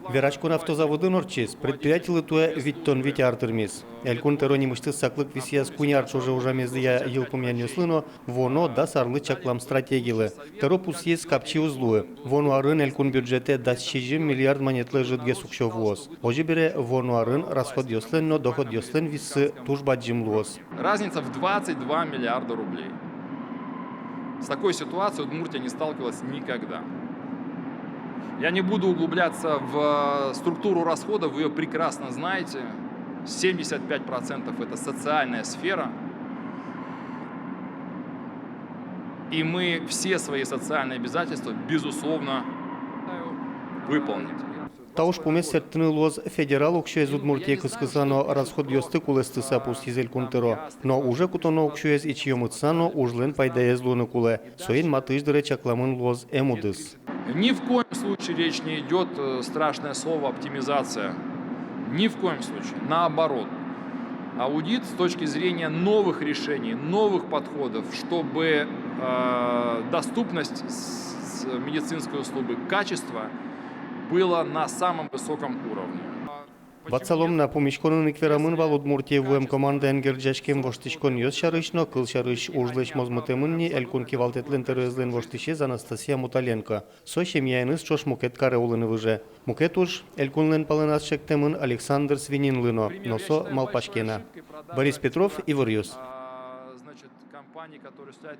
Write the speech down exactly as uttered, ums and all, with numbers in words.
Вераськон автозаводын ортчиз, предприятилы туэ витьтон вить ар тырмиз. Элькун тӧро нимысьтыз саклык висъяз куинь ар ӵоже ужамезъя йылпумъянъёслы но вуоно дас арлы чаклам стратегилы. Тӧро пусйиз, капчи уз луы. Вуоно арын элькун бюджетэ дас сизьым миллиард манетлы ӧжытгес уксё вуоз. Озьы бере, вуоно арын расходъёслэн но доходъёслэн виссы туж бадӟым луоз. Разница в двадцать два миллиарда рублей. С такой ситуацией Удмуртия не сталкивалась никогда. Я не буду углубляться в структуру расходов, вы её прекрасно знаете. Семьдесят пять процентов — это социальная сфера. И мы все свои социальные обязательства, безусловно, выполним. Та ужпумез сэрттыны луоз федерал уксёез Удмуртие кыскыса но расходъёсты кулэстыса, пусйиз Элькун тӧро. Но уже кутоно уксёез ичиомытса но ужлэн пайдаез луыны кулэ. Соин матысь дыре чакламын луоз эм удыс. Ни в коем случае речь не идёт, э, страшное слово, оптимизация. Ни в коем случае. Наоборот. Аудит с точки зрения новых решений, новых подходов, чтобы, э, доступность с-, с-, медицинской услуги, качество было на самом высоком уровне. Ватсалом на, пумиськонын ик верамын вал Удмуртие вуэм командаен герӟаськем воштӥськонъёс сярысь но кыл сярысь. Ужлэсь мозмытэмын ни Элькун кивалтэтлэн тӧроезлэн воштӥсез Анастасия Муталенко. Со семьяеныз ӵош мукет каре улыны выже. Мукет уж Элькунлэн палэназ чектэмын Александр Свининлы но, но со малпаське на. Борис Петров, Иворъёс. А, значит, компании, которые стоят